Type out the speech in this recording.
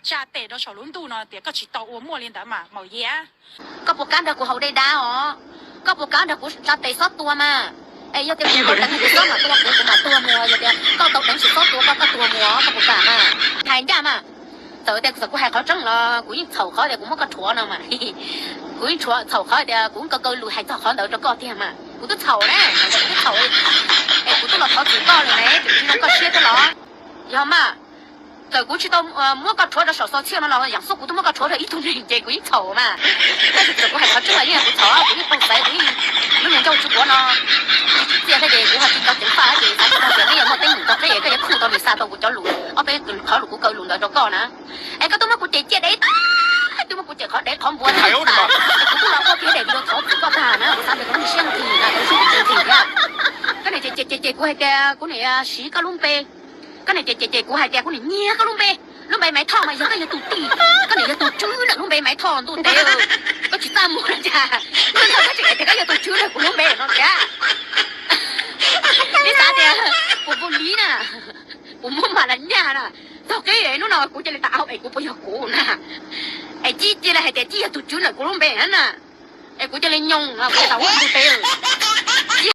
tsa tes rau saum lub ntuj no tias koj tsis tau ua muaj li ntawd mas maum yia. Koj puas kam nrog kuv haus dej dab os? Koj puas kam nrog kuv tsa tes xob tua mas? Es yog tias kuv tau teev kuv xob mam tua kuv, kuv mam tua mus. Yog tias koj tau teev tsis xob tua koj, koj tua mus, koj puas kam mas? Hais ncaj mas. Txawm tias txawm kuv hais qhov tseeb los kuv yeej txhaum qhov tias kuv muab koj rhuav no mas. Kuv yeej txhaum qhov tias kuv kaw kaw lus hais txog qhov ntawd rau koj tiag mas. Kuv twb txhaum na, kuv twb txhaum, es kuv twb los thov txim koj lawm ne, tseem tsis zoo koj siab thiab los? Yog mas, txawm kuv tsis tau muab koj rhuav rau saum xov txhiaj no los yav xub kuv twb muab koj rhuav rau ib tug neeg ces kuv yeej txhaum mas. Tab sis txawm kuv hais qhov tseeb los yeej kuv txhaum, kuv yeej paub xaiv, kuv yeej lub niag ncauj tsis puav no, tsis tsim txiaj thiab ces kuv ho tsis tau ceev faj ces xav tsis tau tias peb yuav muaj teeb meem tau peb es koj yuav khuj tau lis xa tau kuv cov lus, ob peb qhov lus kuv kaw lus ntawd rau koj na. Es koj twb muab kuv cem ciaj dev tag, twb muab kuv cem qhov dev qhov npua tag, kuv twb los ua kiag daim video thov txim koj tag na, kuv xav tias koj lub siab nqhis na, koj lub siab nqhis thiab. Koj niam cem cem cem kuv hais tias kuv niam siv koj lub npe, koj niam cem cem cem kuv hais tias kuv niam nyiag koj lub npe. Lub npe Maiv Thoj mas yog koj yog tus tis, koj niam yog tus tswv ntawm lub npe Maiv Thoj ntuj ntev. Koj tsis txaj muag li cas, koj tseem hais tias koj yog tus tswv ntawm kuv lub npe no thiab. Ib xav tias kuv puas liv na, kuv muab mas las nyaj na, txog qib hnub no kuv cia li tas au es kuv puas yog kuv na, es Cib cia li hais tias Cib yog tus tswv ntawm kuv lub npe na, es kuv cia li nyoog kuv tas ua ntu tes.